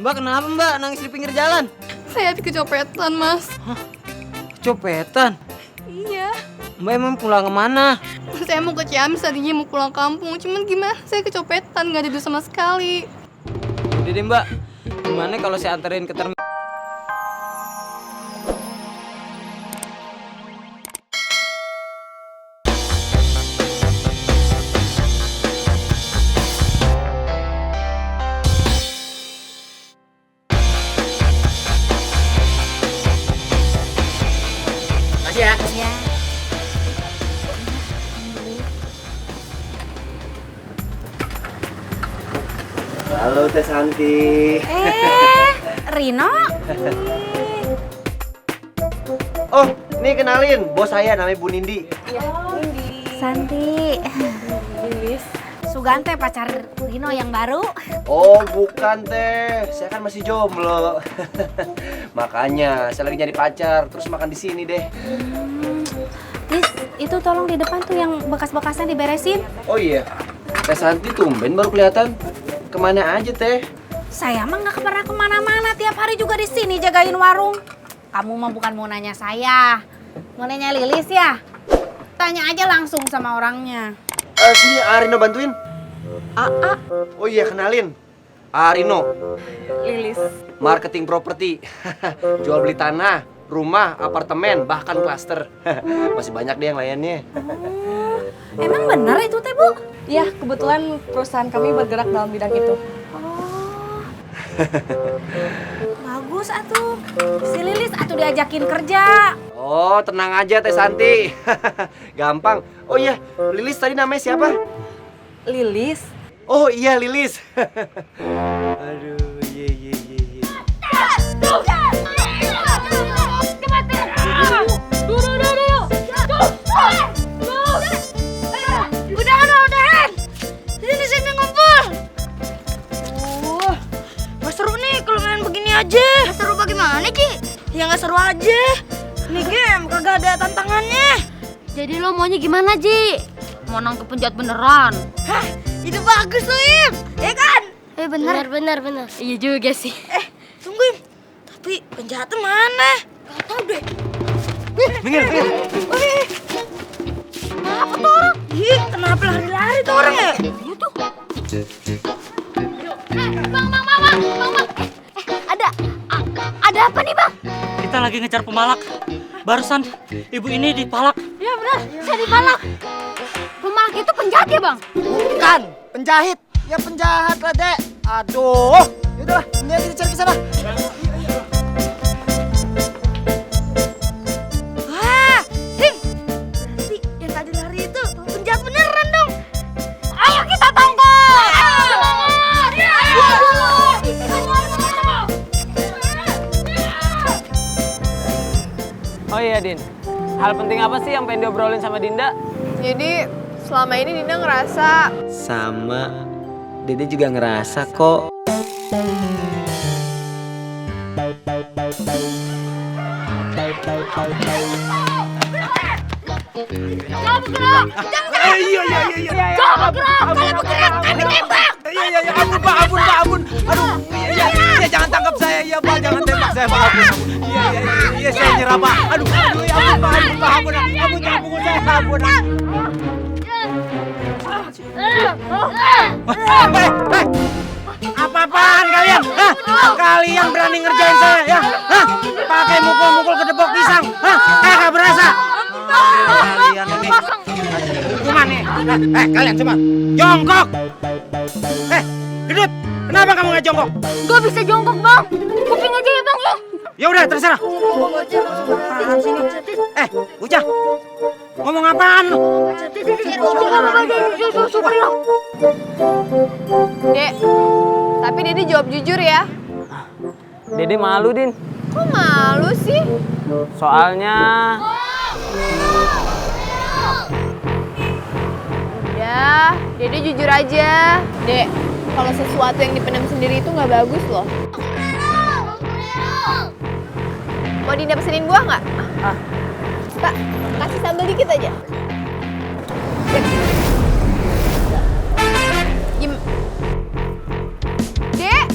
Mbak kenapa mbak nangis di pinggir jalan? Saya kecopetan, Mas. Hah? Kecopetan? Iya. Mbak emang pulang kemana? Saya mau ke Ciamis, tadinya mau pulang kampung. Cuman gimana? Saya kecopetan, nggak ada duit sama sekali. Udah deh mbak, gimana kalau saya anterin ke terminal? Makasih ya. Ya. Halo Teh Santi. Rino? Oh, ini kenalin, bos saya namanya Bu Nindi. Santi. Sugante pacar Rino yang baru. Oh, bukan Teh, saya kan masih jomblo. Makanya saya lagi nyari pacar, terus makan di sini deh. Lis, itu tolong di depan tuh yang bekas-bekasnya diberesin. Oh iya, Teh Santi tumben baru kelihatan. Kemana aja Teh? Saya mah nggak pernah kemana-mana, tiap hari juga di sini jagain warung. Kamu mah bukan mau nanya saya, mau nanya Lilis ya? Tanya aja langsung sama orangnya. Sini Arino bantuin. Oh iya, kenalin. Arino. Lilis. Marketing properti. Jual beli tanah, rumah, apartemen, bahkan klaster. Masih banyak deh yang layannya. Emang bener itu teh Bu? Iya, kebetulan perusahaan kami bergerak dalam bidang itu. Bagus atuh. Si Lilis atuh diajakin kerja. Oh, tenang aja Teh Santi. Gampang. Oh iya, Lilis tadi namanya siapa? Lilis. Oh iya, Lilis. Aduh, iya. Udahan. Sini ngumpul. Gak seru nih kalau main begini aja. Gak seru bagaimana, Ci? Ya gak seru aja. Nih game kagak ada tantangannya. Jadi lo maunya gimana, Ji? Mau nangkep penjahat beneran? Hah, itu bagus tuh, Im. Ya kan? Bener. Iya juga sih. Tungguin. Tapi penjahatnya mana? Gak tau deh. Minggir. Kenapa tuh orang? Ih, kenapa lari-lari tuh orang ya? Iya tuh. Bang. Ada apa nih, Bang? Kita lagi ngejar pemalak. Barusan ibu ini dipalak. Ya benar, saya dipalak. Pemalak itu penjahat ya, Bang? Bukan, penjahit. Ya penjahat lah, Dek. Aduh. Yaudahlah, ini aja dicari ke sana. Wah, Him. Berarti yang tadi lari itu penjahat beneran dong. Ayo kita tangkap! Oh iya Din, hal penting apa sih yang pengen diobrolin sama Dinda? Jadi selama ini Dinda ngerasa Sama, Dede juga ngerasa kok. Jangan bergerak! Iya. Jangan bergerak! Kalau bergerak, kami tembak! Iya, ampun. Aduh, iya, jangan tangkap saya, ya Pak, jangan tembak saya, Pak, ampun. Iya, saya nyerah, Pak. Aduh, ya ampun, jangan pukul saya, ampun. Apa-apaan kalian? Hah? Kalian berani ngerjain saya, ya? Hah? Pakai mukul-mukul kedebok pisang, hah? Kagak berasa? Kalian ini hukuman nih. Kalian coba jongkok. Gendut, kenapa kamu nggak jongkok? Gak bisa jongkok, Bang. Kuping aja ya, Bang, ya. Ya udah, terserah. Apaan sih lu? Bocah. Ngomong apaan lu? Dek, tapi Dede jawab jujur ya. Dede malu Din, Kok malu sih? soalnya Udah, Dede jujur aja. Dek, kalau sesuatu yang dipendam sendiri itu nggak bagus loh. Mau Dinda pesenin buah nggak? Pak, kasih sambal dikit aja. Dek. Dek.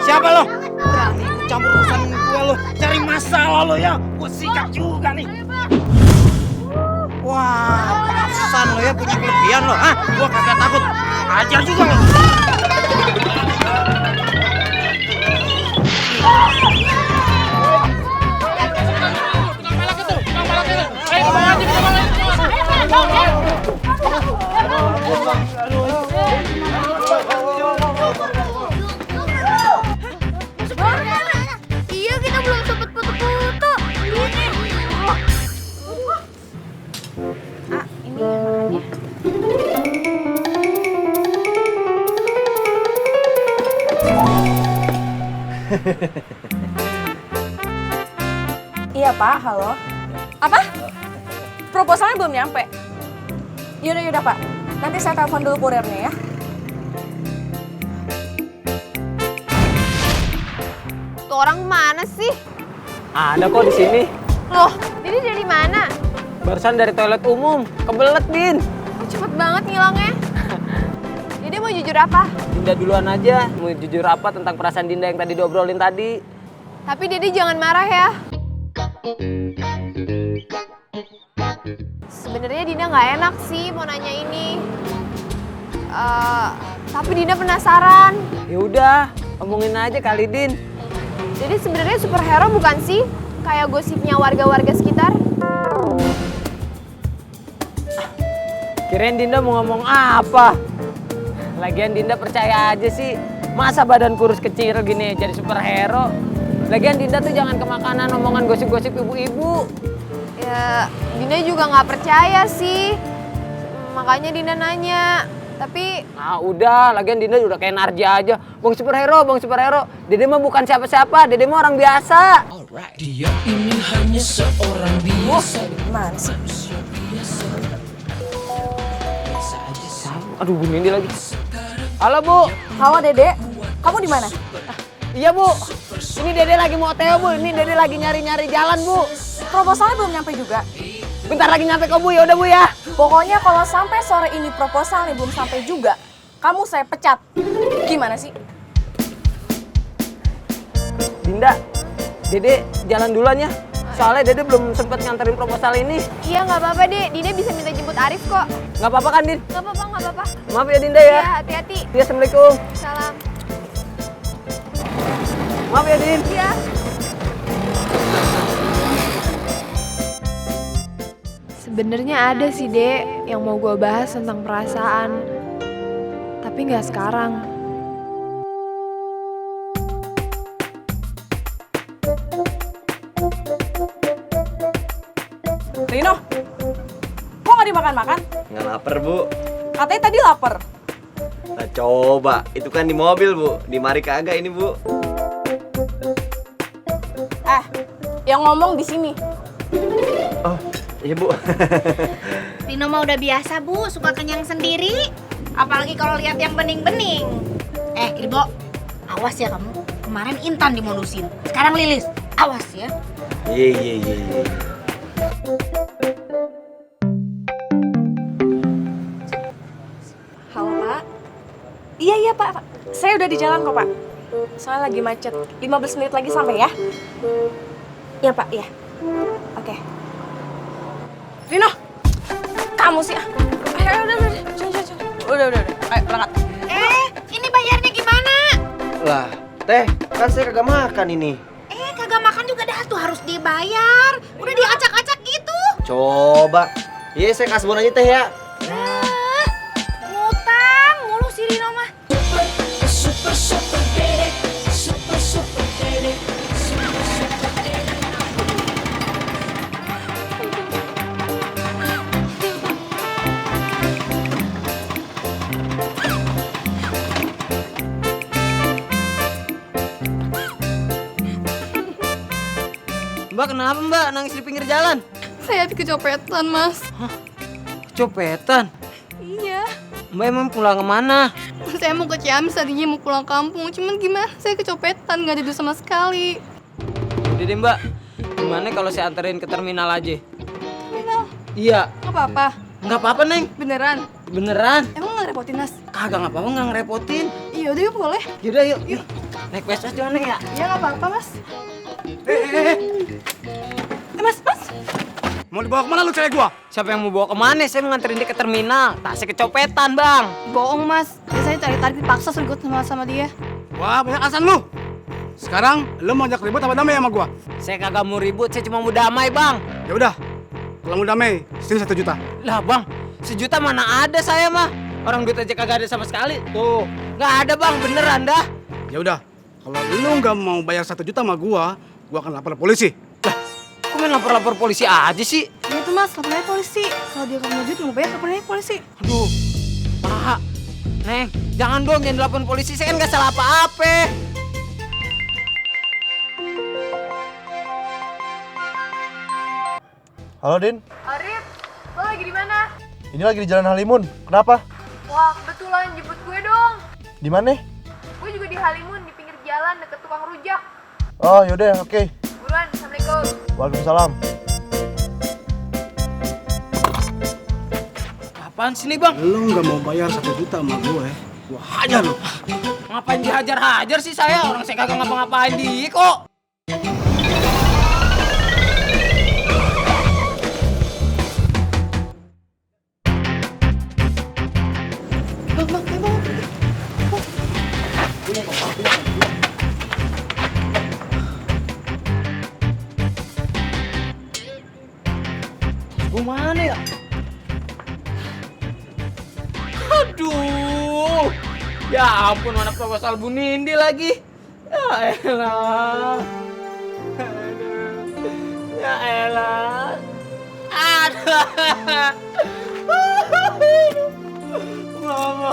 Siapa lo? Berani ikut campur urusan gue lo. Cari masalah lo ya. Gue sikat juga nih. Wah, perasaan lo ya punya kelebihan lo. Hah? Gue kagak takut. Ajar juga lo. Iya, kita belum sempet foto-foto. Ini makannya. Iya Pak, halo. Apa? Proposalnya belum nyampe? Yaudah Pak, nanti saya telepon dulu kurirnya ya. Tuh orang mana sih? Ada kok di sini. Loh, Dede dari mana? Barusan dari toilet umum. Kebelet, Din. Kok cepet banget ngilangnya? Dede mau jujur apa? Dinda duluan aja. Mau jujur apa tentang perasaan Dinda yang tadi diobrolin tadi. Tapi Dede jangan marah ya. Sebenarnya Dinda nggak enak sih mau nanya ini. Tapi Dinda penasaran. Ya udah, omongin aja kali, Din. Dede sebenarnya superhero bukan sih? Kayak gosipnya warga-warga sekitar. Kirain Dinda mau ngomong apa? Lagian Dinda percaya aja sih. Masa badan kurus kecil gini jadi superhero? Lagian Dinda tuh jangan kemakanan omongan gosip-gosip ibu-ibu. Ya, Dinda juga nggak percaya sih. Makanya Dinda nanya. Tapi Ah udah, lagian Dinda udah kayak Narja aja. Bang superhero, bang superhero. Dede mah bukan siapa-siapa, Dede mah orang biasa. Dia ini hanya seorang biasa. Gimana sih? Aduh, Bu Nindi lagi. Halo, Bu. Halo Dede, kamu di mana? Iya, Bu. Ini Dede lagi mau OTW, Bu. Ini Dede lagi nyari-nyari jalan, Bu. Proposalnya belum nyampe juga. Bentar lagi nyampe kok, Bu. Ya udah, Bu ya. Pokoknya kalau sampai sore ini proposalnya belum sampai juga, kamu saya pecat. Gimana sih? Dinda, Dede jalan duluan ya. Soalnya Dede belum sempet nganterin proposal ini. iya nggak apa-apa deh. Dinda bisa minta jemput Arif kok. Nggak apa-apa kan, Din? Nggak apa-apa, nggak apa-apa. Maaf ya, Dinda Ya, ya. hati-hati. Iya, Assalamualaikum. Salam. Maaf ya, Din. Iya. Sebenarnya ada sih, Dek, yang mau gue bahas tentang perasaan. Tapi nggak sekarang. Rino, kok nggak dimakan-makan? Nggak lapar, Bu. Katanya tadi lapar. Nah, coba. Itu kan di mobil, Bu. Di mari kagak ini, Bu. Yang ngomong di sini. Oh, iya, Bu. Rino mah udah biasa, Bu, suka kenyang sendiri. Apalagi kalau lihat yang bening-bening. Irbo, awas ya kamu. Kemarin Intan dimodusin, sekarang Lilis. Awas ya. Iya. Halo Pak. Iya Pak. Saya udah di jalan kok Pak. Soalnya lagi macet. 15 menit lagi sampai ya. Iya Pak, iya. Oke. Rino, kamu sih. Ayo, udah. Udah. Ayo berangkat. Ini bayarnya gimana? Lah, Teh, kan saya kagak makan ini. Kagak makan juga dah tuh harus dibayar. Udah diacak-acak gitu. Coba. Iya, saya kasbon aja, Teh ya. Ngutang mulu si Rino mah. Super Dede, super Dede. Mbak, kenapa Mbak nangis di pinggir jalan? Saya kecopetan, Mas. Copetan? Iya. Mbak emang pulang kemana? Saya mau ke Ciamis, tadinya mau pulang kampung. Cuman gimana? Saya kecopetan, nggak ada duit sama sekali. Udah deh Mbak, gimana kalau saya anterin ke terminal aja? Terminal? Iya. Nggak apa-apa. Nggak apa-apa, Neng. Beneran? Beneran. Emang nggak repotin, Mas? Kagak nggak apa-apa, nggak ngerepotin. Iya, udah yuk boleh. Yaudah, yuk. Naik Vespa juga nih ya? Ya nggak apa-apa mas. Mas. Mau dibawa kemana lu cewek gua? Siapa yang mau bawa kemana? Saya mau nganterin dia ke terminal. Tasnya kecopetan, Bang. Bohong mas, biasanya tarik-tarik dipaksa suruh ikut sama dia. Wah, banyak alasan lu. Sekarang lu mau ajak ribut apa damai sama gua? Saya kagak mau ribut, saya cuma mau damai, Bang. Ya udah. Kalau mau damai, sini 1 juta. Lah, Bang, 1 juta mana ada saya mah. Orang duit aja kagak ada sama sekali. Tuh, nggak ada, Bang, beneran dah. Ya udah. Kalau lu nggak mau bayar 1 juta sama gua akan lapor polisi. Kok main lapor-lapor polisi aja sih? Ya itu mas, laporin aja polisi. Kalau dia nggak punya duit mau bayar, laporin aja polisi. Aduh, Pak. Neng, jangan dong, jangan dilaporin polisi. Saya kan nggak salah apa-apa. Halo Din, Arif, lo lagi di mana? ini lagi di Jalan Halimun. Kenapa? Wah, kebetulan jemput gue dong. Di mana? Gue juga di Halimun, di pinggir jalan deket tukang rujak. Oh yaudah, oke. Buruan, assalamualaikum. Waalaikumsalam. Apaan sih nih, Bang? Lu nggak mau bayar 1 juta sama gue, gua hajar lu. Ngapain dihajar-hajar sih saya? Orang saya kagak ngapa-ngapain dia kok. Gue mana ya? Aduh, ya ampun, mana proposal Bu Nindi lagi. Ya elah. Aduh. Ya elah. Aduh. Mama.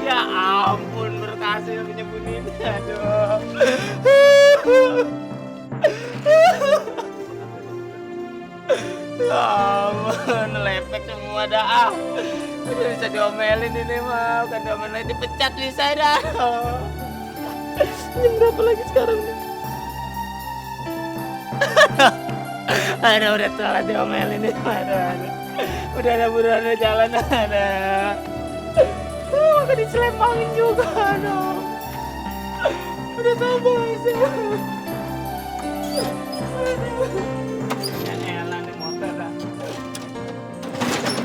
Ya ampun, berhasil punya Bu Nindi. Aduh. Ya ampun, lepek semua dah. Udah bisa diomelin ini mah, bukan diomelin, dipecat bisa dah. Jam berapa lagi sekarang nih? Aduh, udah telat diomelin nih. Aduh. Udah ada buruan jalan, ada. Udah diselempangin juga, aduh. Udah tahu bahasa.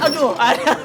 Aduh, ada.